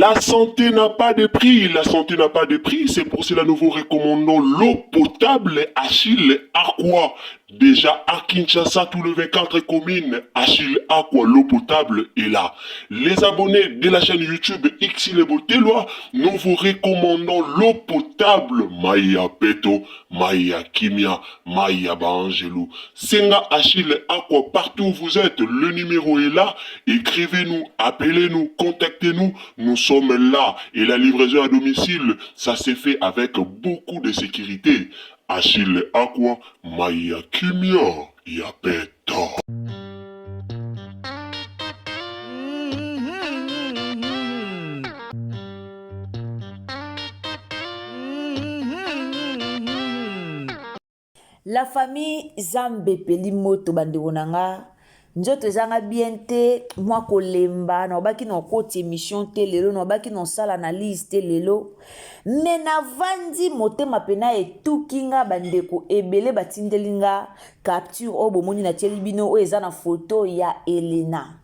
La santé n'a pas de prix, la santé n'a pas de prix, c'est pour cela nous vous recommandons l'eau potable Achille Aqua. Déjà à Kinshasa, tous les 24 communes, Achille Aqua, l'eau potable est là. Les abonnés de la chaîne YouTube Xile Boteloi, nous vous recommandons l'eau potable Maya Peto, Maya Kimia, Maya Baangelou. Senga Achille Aqua, partout où vous êtes, le numéro est là. Écrivez-nous, appelez-nous, contactez-nous. Nous sommes là. Et la livraison à domicile, ça s'est fait avec beaucoup de sécurité. Achille Aqua, Maya Kimia, Yapeta. La famille Zambe epeli moto bandeko na nga nzoto ezanga bien te mwa kolemba nalobaki na okoti émission te lelo nalobaki na osala analyse te lelo me navandi motema pena etuki nga bandeko ebele batindeli nga capture oyo bomoni natieli bino oyo eza na foto ya Elena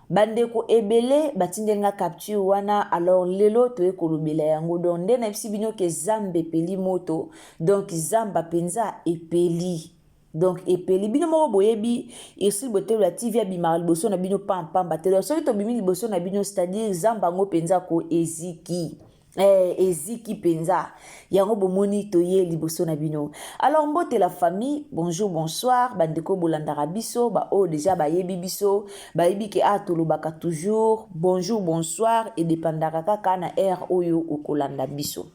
bandeko ebele batindeli nga capture wana alors lelo toye kolobela yango donc nde nayebisi bino ke zamba epeli moto donc zamba mpenza epeli donc epeli bino moko boyebi Ursule Botelo ya TV abimaka liboso na bino pampamba te donc soki tobimi liboso na bino c'est-à-dire zamba yango mpenza ko eziki Eh, eziki mpenza yango bomoni toye liboso na bino alors mbote la famille bonjour bonsoir bandeko bolandaka biso baoyo deja bayebi biso bayebi ke a tolobaka toujours bonjour bonsoir edepandaka kaka na heure oyo okolanda biso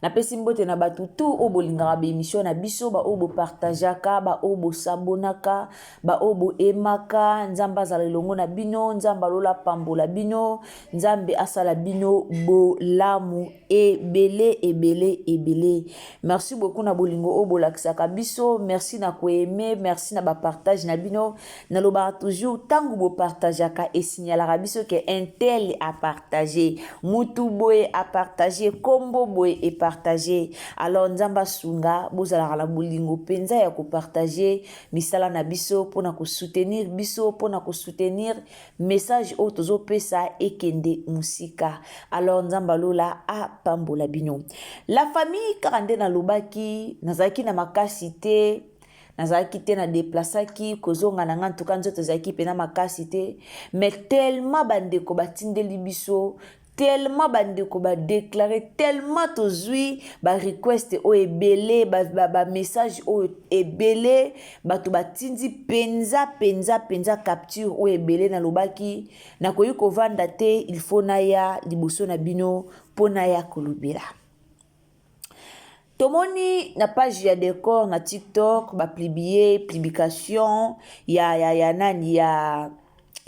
napesi mbote na bato tu oyo bolingaka baémission na biso baoyo bopartageaka baoyo bosabonaka baoyo boemaka nzambe azala elongo na bino nzambe alola pambola bino nzambe asala bino bolamu ebele ebele ebele merci beaucoup na bolingo oyo bolakisaka biso merci na koaime merci na bapartage na bino nalobaka toujours ntango bopartageaka esignalaka biso ke intel apartage mutu boye apartage kombo boye epartage alors nzambe asunga bozalaka na bolingo mpenza ya kopartage misala na biso mpona kosoutenir biso mpona kosoutenir message oyo tozopesa ekende mosika alors nzambe alola apambola bino la famille kaka nde nalobaki nazalaki na makasi te nazalaki te na deplasaki kozonga na nga ntuka nzoto ezalaki mpena makasi te mais tellement bandeko batindeli biso tellement bandeko badeklare tellement tozwi barequest oyo ebele bamessage ba, ba oyo ebele bato batindi mpenza mpenza mpenza capture oyo ebele nalobaki nakoki kovanda te il faut naya liboso na bino mpo naya kolobela tomoni na page ya decor na tiktok bapublie publication ya, ya, ya nani ya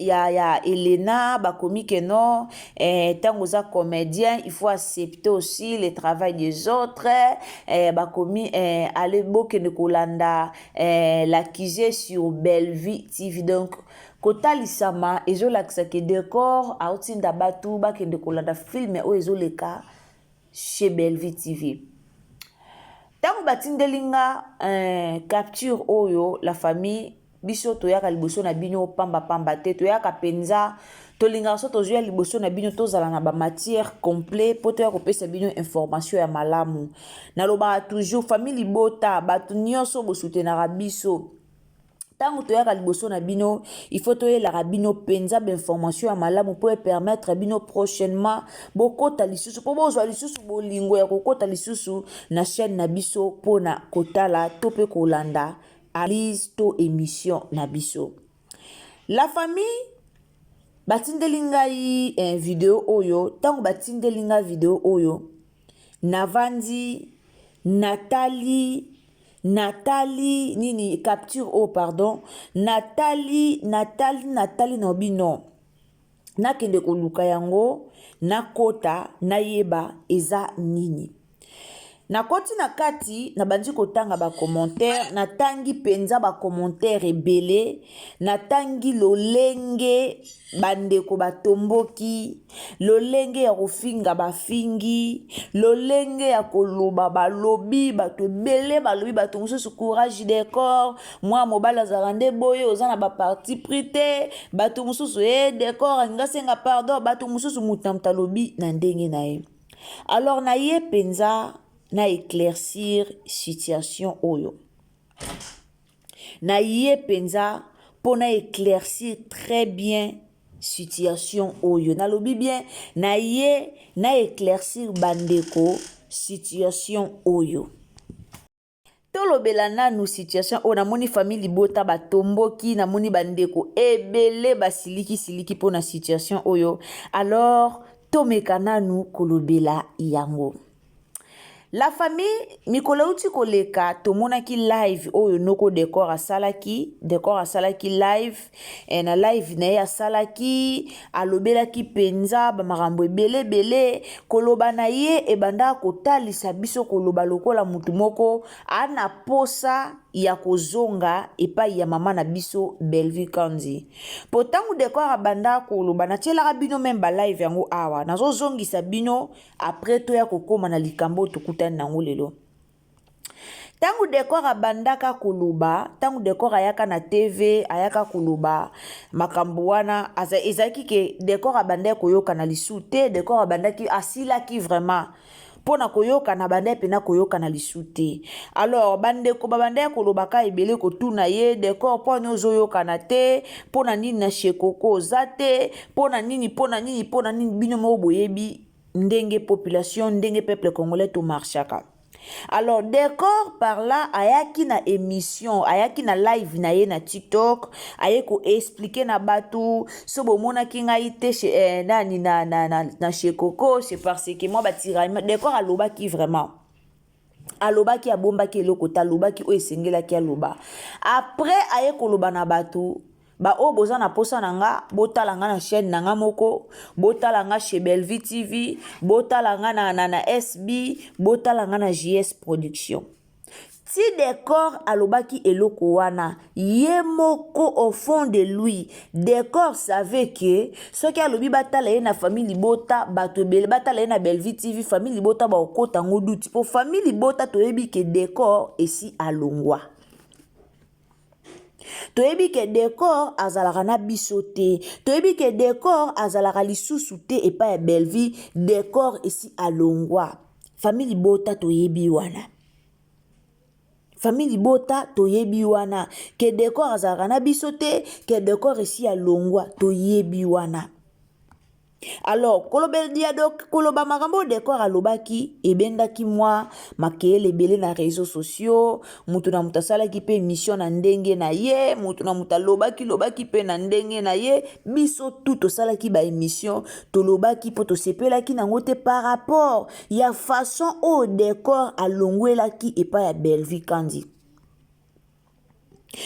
ya ya Elena bakomi ke non eh, ntango oza comédien il faut accepter aussi le travail des autres eh, bakomi eh, ale bokende kolanda eh, l'accusé sur Bellevue TV donc kotalisama ezolakisa ke decor aotinda bato bakende kolanda filme oyo ezoleka chez Bellevue TV ntango batindeli nga eh, capture oyo la famille biso toyaka liboso na bino pambapamba te toyaka mpenza tolingaka so tozwi ya liboso na bino tozala na bamatière complet mpo toya kopesa bino information ya malamu nalobaka toujours famille libota bato nyonso bosutenaka biso ntango toyaka liboso na bino il faut toyelaka bino mpenza bainformation ya malamu mpo epermettre bino prochainement bokota lisusu mpo bozwa lisusu bolingo ya kokota lisusu na chaîne na biso mpona kotala to mpe kolanda analyse to émission na biso la famille batindeli ngai eh, video oyo ntango batindeli ngai video oyo navandi natali natali nini capture oyo pardon natali natali natali na bino nakende koluka yango nakota nayeba eza nini. Nakoti na kati, nabandi kotanga ba commentaires, natangi penza ba commentaires ebele, natangi lolenge bandeko batomboki, lolenge ya kofinga bafingi, lolenge ya koloba balobi, bato ebele balobi, bato mosusu courage decor, mwana mobali azalaka nde boye, oza na ba parti pris te, bato mosusu e eh, decor alingi asenga pardon, bato mosusu moto na moto alobi na ndenge na ye. Alors na ye penza na eclaircir situation oyo. Na ye penza mpo na eclaircir très bien situation oyo. Nalobi bien na ye na eclaircir bandeko situation oyo. Tolobela nanu situation oyo namoni famille libota batomboki namoni bandeko ebele basiliki siliki mpo na situation oyo alors tomeka nanu kolobela yango la famille mikolo euti koleka tomonaki live oyo noko decor asalaki decor asalaki live e, na live na ye asalaki alobelaki mpenza bamakambo ebele ebele koloba na ye ebandaka kotalisa biso koloba lokola motu moko ana posa ya kozonga epai ya mama na biso Bellevue Kandy mpo ntango decor abandaka koloba natielaka bino meme balive yango awa nazozongisa bino apres toya kokóma na likambo oyo tokutani na yango lelo Ntango Decor abandaka koloba, ntango Decor ayaka na TV, ayaka koloba makambo wana, ezalaki ke Decor abandaki koyokana lisusu te, Decor abandaki asilaki vraiment mpo na koyokana abandaki mpena koyokana lisusu te. Alors bandeko babandaki koloba ka ebele kotuna ye Decor mpo na ozoyokana te, mpo na nini na chez Coco oza te, mpo na nini, mpo na nini, mpo na nini, bino moko boyebi ndenge population ndenge peuple congolais tomarchaka. Alors decor par là ayaki na émission, ayaki na live na ye na TikTok, aye ko expliquer na batu so bomonaki ngai te chez eh, nani na na na, na chez Coco, c'est parce que moi ba tiraillement decor alobaki vraiment alobaki abombaki eloko te alobaki oyo esengelaki aloba après aye koloba na bato Ba oyo boza na posa na nga botala nga na chaîne na nga moko botala nga chez Bellevue TV botala nga na, na, na SB botala nga na JS Production ti decor alobaki eloko wana ye moko au fond de lui decor savait que soki alobi batala ye na famille libota bato ebele batala ye na Bellevue TV famille libota bakokota yango duti mpo famille libota toyebi ke decor esi alongwa Toyebi ke decor azalaka na biso te toyebi ke decor azalaka lisusu te epai ya Bellevue decor esi alongwa famille libota toyebi wana famille libota toyebi wana ke decor azalaka na biso te ke decor esi alongwa toyebi wana Alors, koloba makambo oyo Decor alobaki ebendaki mwa makeyele ebele na réseaux sociaux. Moto na moto asalaki mpe émission na ndenge na ye, moto na moto alobaki lobaki mpe na ndenge na ye. Biso tout tosalaki ba émission, tolobaki mpo tosepelaki nango te par rapport ya façon oyo Decor alongwelaki epai ya Bellevue Kandi.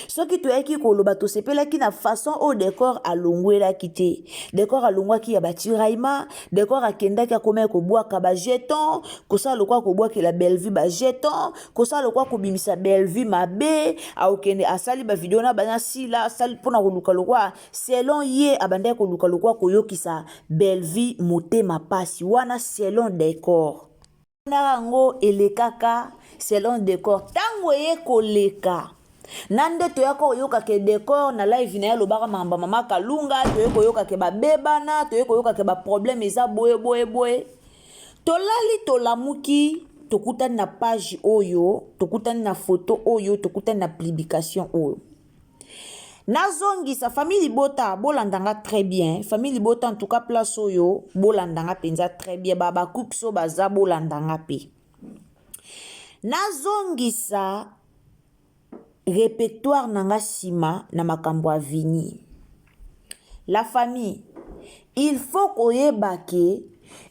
Soki toyaki koloba tosepelaki na façon oyo decor alongwelaki te. Decor alongwaki ya batiraillement, decor akendaki akomaki kobwaka ba jeton, kosala lokola kobwakela Bellevue ba jeton, kosala lokola kobimisa Bellevue mabe, akokende asali ba video na bana sila, asali mpona koluka lokola selon ye abandaki koluka lokola koyokisa Bellevue motema pasi wana selon decor. Na yango elekaka selon decor ntango eye koleka na nde toya koyoka ke decor na live na ye alobaka makambo ya mama kalunga toye koyoka ke babebana toye koyoka ke baproblème eza boye boye boye tolali tolamuki tokutani na page oyo tokutani na foto oyo tokutani na publication oyo Nazongisa famille libota bolanda nga très bien famille libota en tout cas place oyo bolanda nga mpenza très bien ba ba cooks oyo baza bolanda nga mpe nazongisa répertoire na nga nsima na makambo ya vini la famille il faut koyeba ke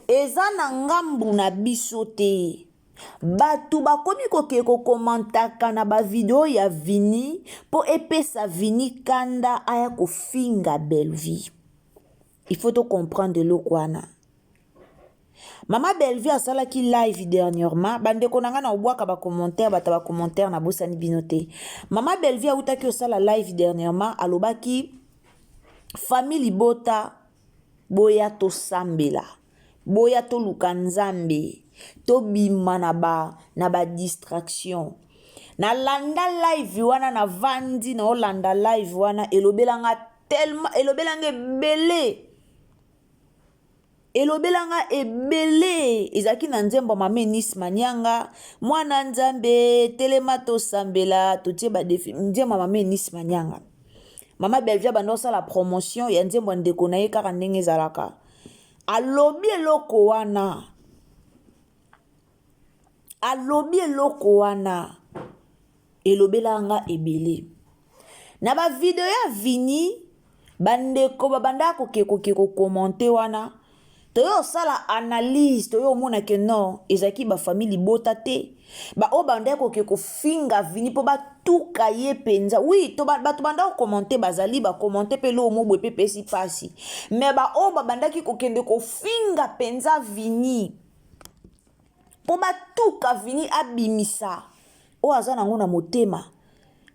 eza na ngambu na biso te Batu bakomi kokende ko commentaka na ba video ya Vinny po epesa Vinny kanda aya kofinga Bellevue. Il faut to comprendre eloko wana. Mama Bellevue asalaki live dernièrement, bandeko na ngai na obwaka ba commentaire, bato ba commentaire nabosani bino te. Mama Bellevue awutaki osala live dernièrement, alobaki famille libota boya tosambela, boya toluka Nzambe, tobima na ba na ba distraction. Nalanda live wana, navandi naolanda live wana, elobelanga tellement, elobelanga ebele. Elobela nga ebele ezalaki na nzembo ya mama Eunice Manianga mwana nzambe telema tosambela totie ba defi nzembo ya mama Eunice Manianga mama Bellevue abanda kosala promotion ya nzembo ya ndeko na ye kaka ndenge ezalaka alobi eloko wana alobi eloko wana elobela nga ebele na ba video ya Vinny bandeko babandaka koke koke kokommente wana toyo osala analyse toyo omona ke non ezalaki bafamille libota te baoyo bandaki koke kofinga Vinny mpo batuka ye mpenza wi to bato bandaki kokommente bazali bakommente mpe eloko moko boye mpe epesi mpasi me baoyo babandaki kokende kofinga mpenza Vinny mpo batuka Vinny abimisa oyo aza nango na motema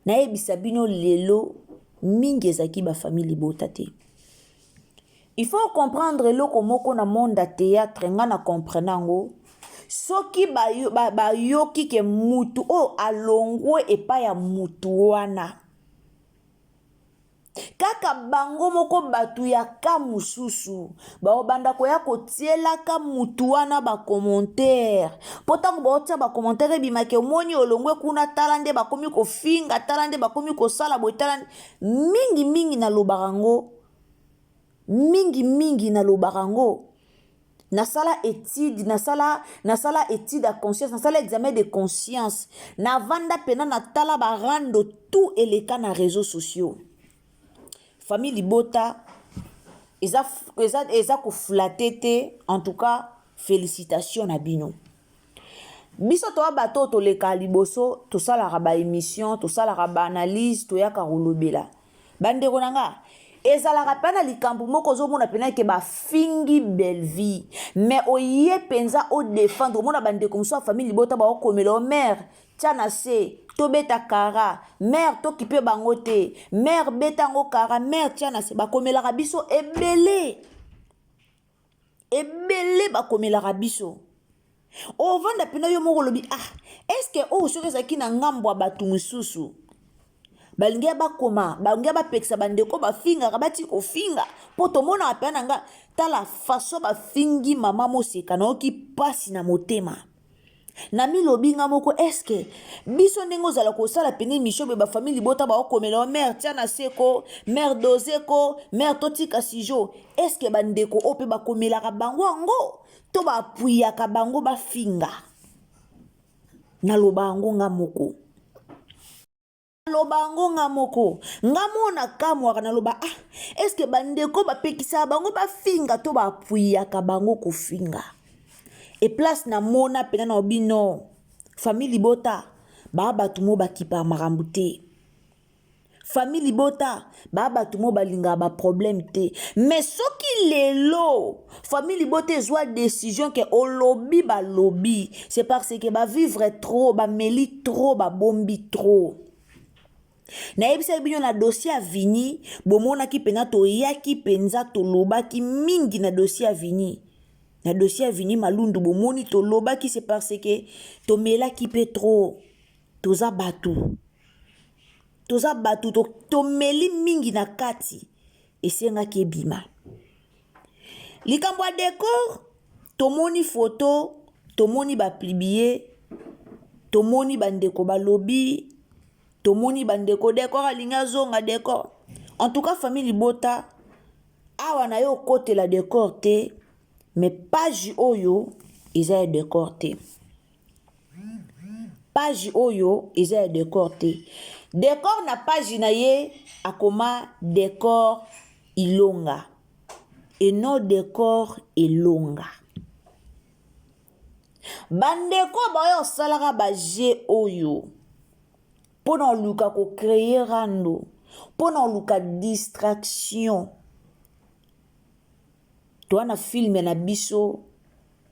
nayebisa bino lelo mingi ezalaki bafamille libota te il faut comprendre eloko moko na monde ya théâtre nga na comprendre yango soki bayoki ba, ba ke mutu oyo alongwe epai ya mutu wana Kaka bango moko batu ya cas mosusu baobanda koya kotielaka mutu wana ba commentaire mpo ntango baotia ba commentaire ebima ke omoni olongwe kuna tala nde bakomi kofinga tala nde bakomi kosala boye tala mingi mingi nalobaka yango mingi mingi nalobaka yango nasala étude nasala nasala étude ya conscience nasala examen de conscience navanda mpena natala barando tout eleka na réseaux sociaux famille libota eza, eza, eza koflate te en tout cas félicitation na bino biso toya bato oyo toleka liboso tosalaka baémission tosalaka baanalyse toyaka kolobela bandeko na nga ezalaka mpe na likambo moko ozomona mpena ke bafingi Bellevue mais oye mpenza odefendre omona bandeko mosusu ya famille libota baokomela o mare tya na se tobeta kara mare tokipe bango te mare beta yango kara mare tya na se bakomelaka biso ebele ebele bakomelaka biso ovanda mpena yo moko olobi ah eske oyo soki ezalaki na ngambo ya bato mosusu balingi bakoma balingi bapekisa bandeko bafingaka bati kofinga mpo tomonaka mpenza na nga tala faso bafingi mama moseka nayoki mpasi na motema namilobi nga moko eske biso ndenge ozala kosala pene émission boye bafamille libota baokomela o mare tia na seko mare dose ko mare totika sijo eske bandeko oyo mpe bakomelaka bango yango to baapuyaka bango bafinga naloba yango nga moko naloba yango nga moko nga moko nakamwaka naloba ah eske bandeko bapekisaka bango bafinga to baapuyaka bango kofinga e place namona mpena na bino famille libota baa bato mo bakipaka makambo te famille libota baa bato mo balingaka baproblème te mais soki lelo famille libota ezwa décision ke olobi balobi c'est parce que bavivre trop bameli trop babombi trop nayebisaki bino na dossier ya Vinny bomonaki mpenza toyaki mpenza tolobaki mingi na dossier ya Vinny na dossier ya Vinny Malundu bomoni tolobaki c'est parce que tomelaki mpe trop toza bato toza bato tomeli mingi na kati esengaki ebima likambo ya décor tomoni foto tomoni bapublier tomoni bandeko balobi tomoni bandeko décor alingi azonga décor en tout cas famille libota awa na ye okotela décor te mais page oyo eza ya décor te page oyo eza ya décor te décor na page na ye akoma décor ilonga et non décor elonga bandeko baoyo osalaka baje oyo mpo na oluka kocréer rando mpo na oluka distraction toa na filme na biso.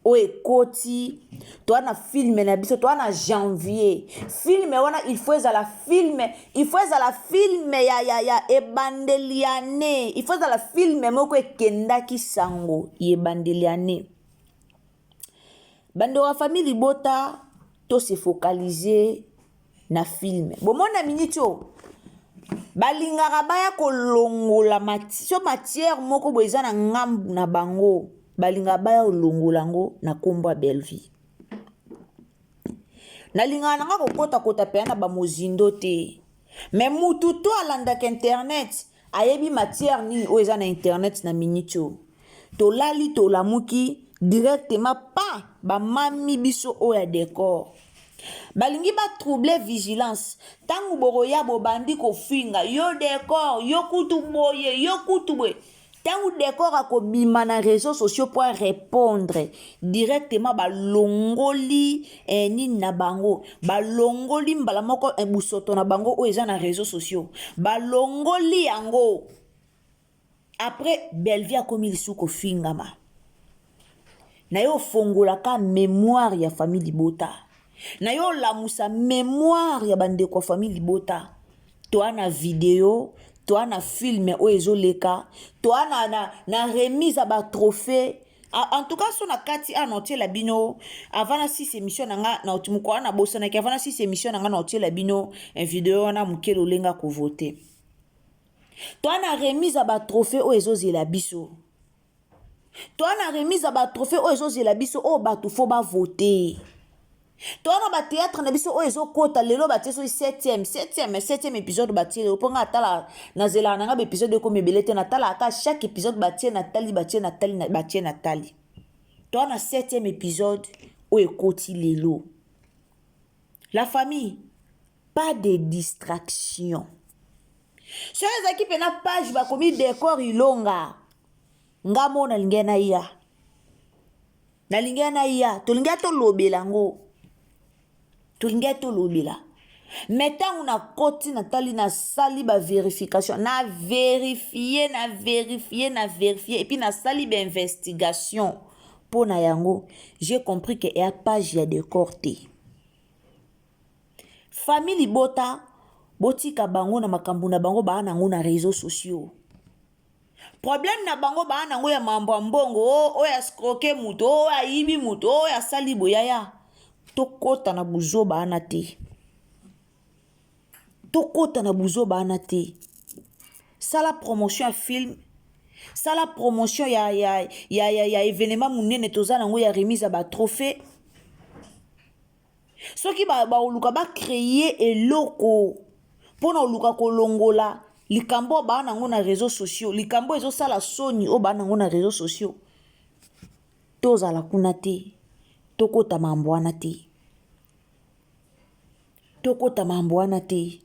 Oyo ekoti toa na filme na biso, toa na janvier. Filme wana il faut ezala filme, il faut ezala filme ya, ya, ya ebandeli ya année. Il faut ezala filme moko ekendaki sango ya ebandeli ya année. Bandeko ya famille libota, to se focaliser na filme. Bomoni na miniti oyo balingaka baya kolongola so matière moko boye eza na ngambu na bango, balingaka baya kolongola yango na nkombo ya Bellevue. Nalingaka nanga kokotakota mpenza na bamozindo te, me mutu to alandaka internet ayebi matière nini oyo eza na internet na miniti oyo. Tolali, tolamuki, directement pa bamami biso oyo ya décor balingi batrouble vigilance. Ntango bokoya, bobandi kofinga yo décor, yo kutu boye, yo kutu boye. Ntango décor akobima na réseaux sociaux po répondre directement, balongoli nini na bango, balongoli mbala moko busoto na bango oyo eza na réseaux sociaux, balongoli yango. Après, Bellevue akomi lisusu kofingama na ye. Ofongolaka mémoire ya famille libota na ye, olamusa mémoire ya bandeko ya famille libota. Toa na video, toa na filme oyo ezoleka, toa na remise ya batrophée. En tout cas, so na kati a na otiela bino avant na 6 émission na nga na mokolo wana, nabosanaki. Avant na 6 émission na nga, na otiela bino video wana moke lolenga kovote. Toa na remise ya batrophée oyo ezozela biso, toa na remise ya batrophée oyo ezozela biso, oyo bato faut bavote. Toa na bathéâtre na biso oyo ezokɔta lelo, batie soki 7e 7e 7e épisode batie lelo. Mpo nga atala, nazelaka na nga baépisode ekomi ebele te, natalaka chaque épisode batie, natali, batie, natali, batie, natali. Toa na 7e épisode oyo ekoti lelo. La famille, pas de distraction. Soki ezalaki mpena page bakomi décor ilonga, nga mo nalingi naya, nalingi naya, tolingi tolobela yango, tolingi tolobela. Me ntango nakoti, natali, nasali bavérification, na vérifie, na vérifie, na vérifie, et puis nasali bainvestigation mpo na yango, j'ai compris ke eya page ya décor te. Famille libota, botika bango na makambo na bango baa nango na réseaux sociaux. Problème na bango baa nango ya mambo ya mbongo, oyo ascroquer moto, oyo ayibi moto, oyo asali boyaya. Tokɔta na buzoba wana te, tokɔta na buzoba wana te. Sala promotion ya film, sala promotion ya événement monene toza nango ya remise ya batrophée. Soki baoluka bacréer eloko mpona oluka kolongola likambo oyo baa nango na réseaux sociaux, likambo ezosala soni oyo baa nango na réseaux sociaux, tozala kuna te, tokɔta mambo wana te, tokɔta mambo wana te.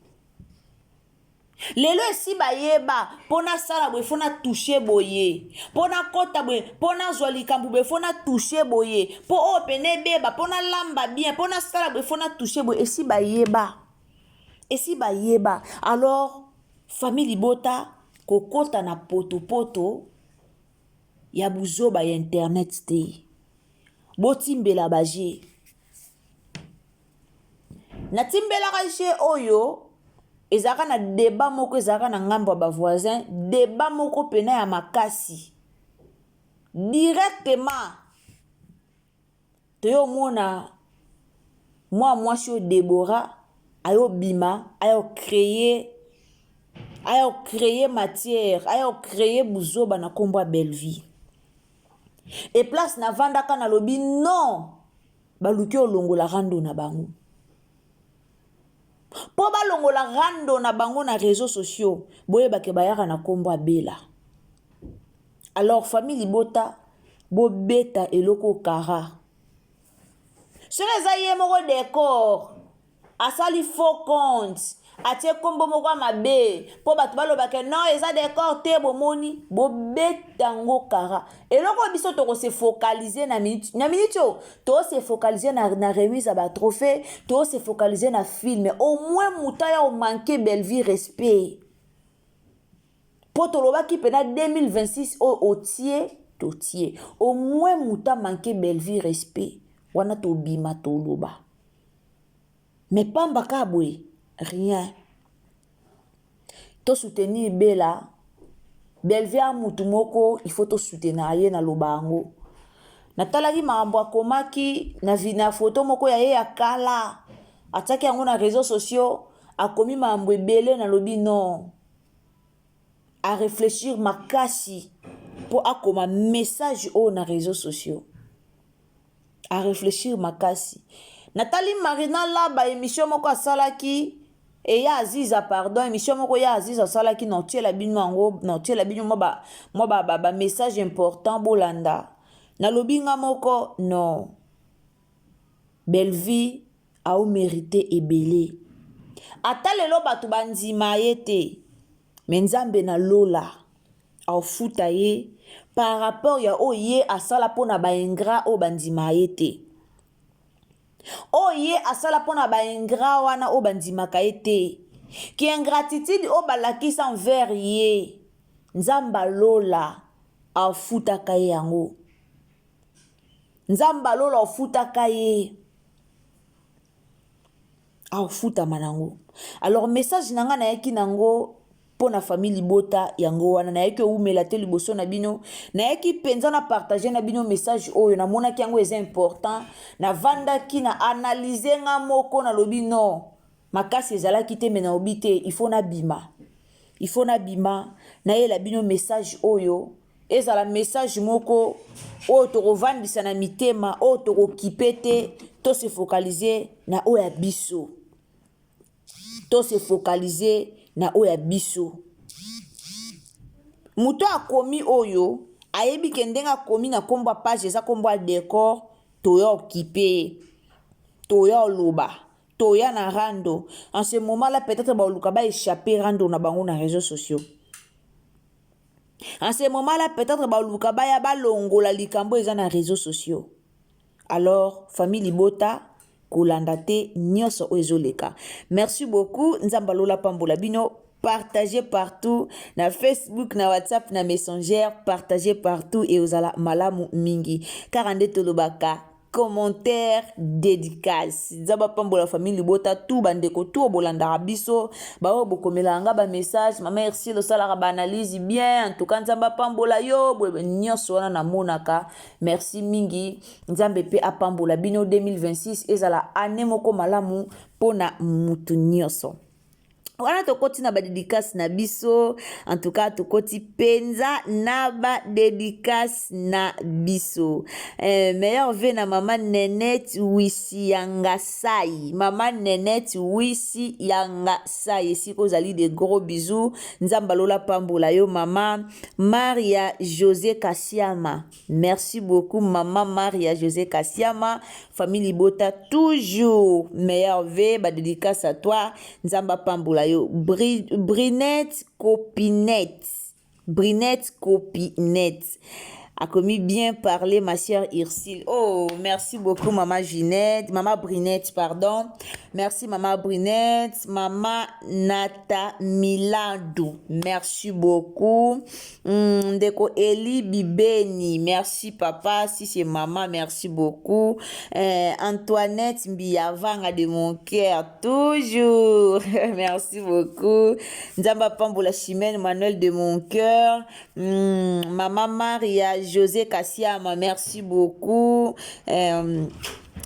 Lelo esi bayeba, mpo nasala boye faut natouche boye, mpo nakɔta boye, mpo nazwa likambo boye faut natouche boye, mpo oyo pene ebeba, mpo nalamba bien, mpo nasala boye faut natouche boye. Esi bayeba, esi bayeba. Alors famille libota, kokɔta na potopoto ya buzoba ya internet te. Botimbela baje, natimbelaka je oyo ezalaka na débat moko, ezalaka na ngambo ya bavoisin, débat moko pena ya makasi. Directement toyomona mwa mwasi oyo Debora ayobima, ayocréer, ayocréer matière, ayocréer buzoba na nkombo ya Bellevue. E place navandaka, nalobi non, baluki olongola rando na bango. Mpo balongola rando na bango na réseaux sociaux, boyebake bayaka na nkombo ya Bela. Alors famille libota, bobeta eloko kara. Soki eza ye moko décor asali faux compte, atie nkombo moko ya mabe mpo bato balobaka non, eza décor te, bomoni, bobeta yango kara. Eloko oyo biso tokose focaliser na minute, na minute oyo tose focaliser na remise ya batrophée, tose focaliser na film. Au moins moto aya omanquer Bellevue respect, mpo tolobaki mpena 2026 oyo otie. Totie au moins moto amanke Bellevue respect wana, tobima toloba. Mais pamba kaka boye, rien. Tosoutenir Bela. Bellevue a mutu moko, il faut tosoutenir ye. Naloba yango, natalaki makambo akomaki na foto moko ya ye ya kala, atiaki yango na réseaux sociaux, akomi makambo ebele. Nalobi non, aréfléchir makasi mpo akoma message oyo na réseaux sociaux, aréfléchir makasi. Natali Marina Laba, émission moko asalaki eya Aziza, pardon, émission moko ya Aziza asalaki, na otiela bino yango, na otiela bino mwa bamessage ba important, bolanda. Nalobi nga moko non, Bellevue aomérite ebele. Ata lelo bato bandima ye te, me Nzambe na lola aofuta ye par rapport ya oyo ye asala mpona baingrat oyo bandima ye te, oyo ye asala mpona baingrat wana oyo bandimaka ye te. Ki ingratitude oyo balakisa envers ye, Nzambe alola afutaka ye yango. Nzambe alola ofutaka ye, aofutama nango. Alors message na ngai nayaki nango mpo na famille libota, yango wana nayaki owumela te liboso na bino. Nayaki mpenza na partage na bino message oyo namonaki yango eza important. Navandaki na analyse nga moko, nalobi non, makasi ezalaki te, me nalobi te, il faut nabima, il faut nabima, nayela bino message oyo. Ezala message moko oyo tokovandisa na mitema, oyo tokokipe te, tose focaliser na oyo ya biso, tose focaliser na oyo ya biso. Moto akomi oyo ayebi ke ndenge akomi na nkombo ya page eza nkombo ya décor, toya okipe, toya oloba, toya na rando. En ce moment là, peut-être baoluka baéchappe rando na bango na réseaux sociaux. En ce moment là, peut-être baluka baya balongola likambo eza na réseaux sociaux. Alors famille libota, kolanda te nyonso oyo ezoleka. Merci beaucoup, Nzambe alola pambola bino. Partagez partout, na Facebook, na WhatsApp, na Messenger, partagez partout e ozala malamu mingi. Kaka nde tolobaka, commentaire, dédicace. Nzambe apambola famille libota, tu bandeko tu bolandaka biso, baoyo bokomelaka nga bamessage: "Mama Ursile, osalaka baanalyse bien, en tout cas Nzambe apambola yo." Boye nyonso wana namonaka. Merci mingi, Nzambe mpe apambola bino. 2026 ezala année moko malamu mpona mutu nyonso. Wana tokoti na badédicace na biso. En tout cas tokoti mpenza na badédicace na biso. Meilleurs vœux na mama Nenete Wisi Yangasai, mama Nenete Wisi Yangasai, esika ozali, de gros bisous, Nzambe alola pambola yo. Mama Maria José Kasiama, merci beaucoup mama Maria José Kasiama. Famille libota toujours, meilleurs vœux, badédicace à toi, Nzambe apambola yo. Brinette Copinette, Brinette Copinette akomi: "Bien parlé, ma sœur Ursule." Oh, merci beaucoup maman Ginette, maman Brinette, pardon. Merci maman Brinette. Maman Nata Milandou, merci beaucoup. Ndeko Eli Bibeni, merci papa. Si c'est maman, merci beaucoup. Antoinette Mbiyavanga de mon cœur, toujours, merci beaucoup. Nzamba Pambola Chimène Manuel de mon cœur. Maman Maria José Kassiama, merci beaucoup.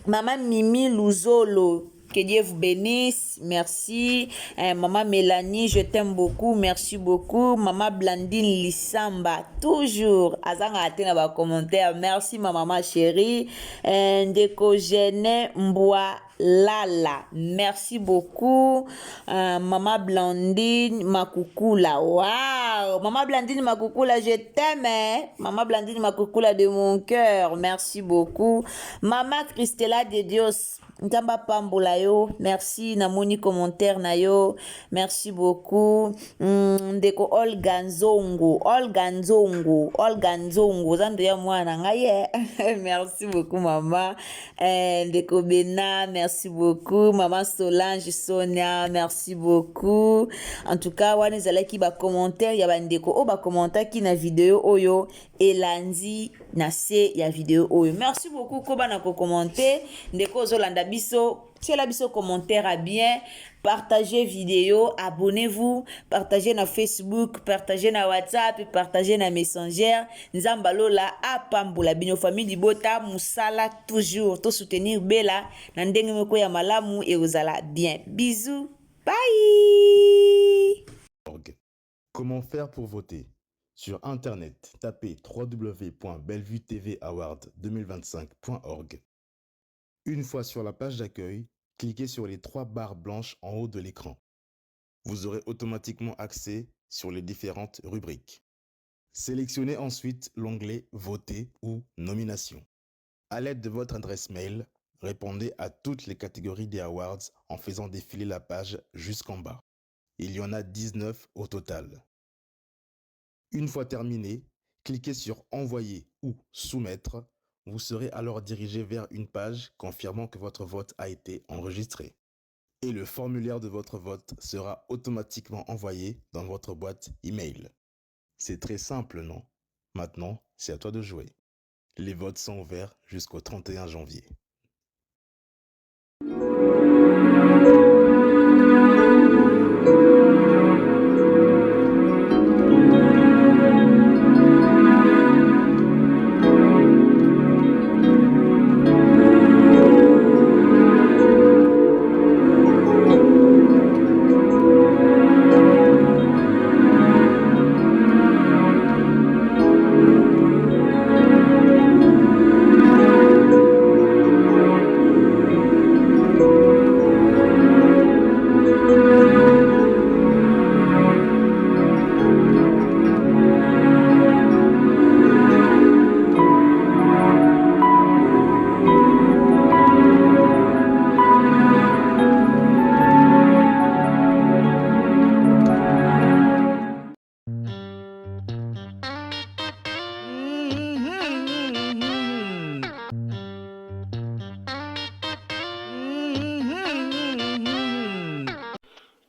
Maman Mimi Luzolo, que Dieu vous bénisse. Merci. Maman Mélanie, je t'aime beaucoup. Merci beaucoup. Maman Blandine Lissamba, toujours. Azanga ate na ba commentaire. Merci ma maman chérie. Ndeko Gene Mbwa Lala, merci beaucoup. Maman Blandine Makukula, waouh! Maman Blandine Makukula, je t'aime, hein? Maman Blandine Makukula de mon cœur, merci beaucoup. Maman Christella de Dios, Nzambe apambola yo, merci, namoni commentaire na yo, merci beaucoup. Ndeko Olga Nzongo, Olga Nzongo, Olga Nzongo, oza ndo ya mwana ngai ye. Merci beaucoup mama. Ndeko Bena, merci. merci beaucoup. Maman Solange Sonia, merci beaucoup. En tout cas, wana ezalaki ba commentaire ya bandeko oyo bacommentaki na video oyo elandi na se ya video oyo. Merci beaucoup koba na kocommenter. Ndeko ozolanda biso, tiela biso commentaire à bien. Partagez vidéo, abonnez-vous, partagez na Facebook, partagez na WhatsApp, partagez na Messenger. Nzambe alola apambola bino. Famille libota, musala toujours to soutenir Bella na ndenge moko ya malamu ekozala bien. Bisous. Bye. Comment faire pour voter? Sur Internet, tapez www.bellevuetvaward2025.org. Une fois sur la page d'accueil, cliquez sur les trois barres blanches en haut de l'écran. Vous aurez automatiquement accès sur les différentes rubriques. Sélectionnez ensuite l'onglet Voter ou Nomination. À l'aide de votre adresse mail, répondez à toutes les catégories des awards en faisant défiler la page jusqu'en bas. Il y en a 19 au total. Une fois terminé, cliquez sur Envoyer ou Soumettre. Vous serez alors dirigé vers une page confirmant que votre vote a été enregistré. Et le formulaire de votre vote sera automatiquement envoyé dans votre boîte email. C'est très simple, non? Maintenant, c'est à toi de jouer. Les votes sont ouverts jusqu'au 31 janvier.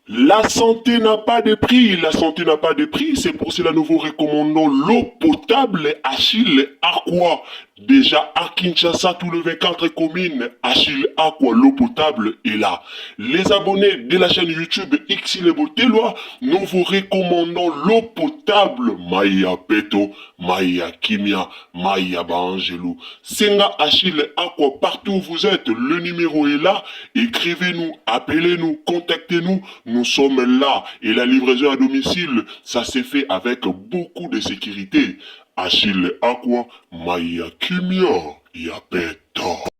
La santé n'a pas de prix, la santé n'a pas de prix, c'est pour cela nous vous recommandons l'eau potable Achille Aqua. Déjà à Kinshasa, tout le 24 communes, Achille Aqua, l'eau potable est là. Les abonnés de la chaîne YouTube Xile Boteloi, nous vous recommandons l'eau potable Maya Peto, Maya Kimia, Maya Bangelou. Senga Achille Aqua, partout où vous êtes, le numéro est là. Écrivez-nous, appelez-nous, contactez-nous. Nous sommes là. Et la livraison à domicile, ça s'est fait avec beaucoup de sécurité. Achille Aqua, Maya Kimia, Yapeto.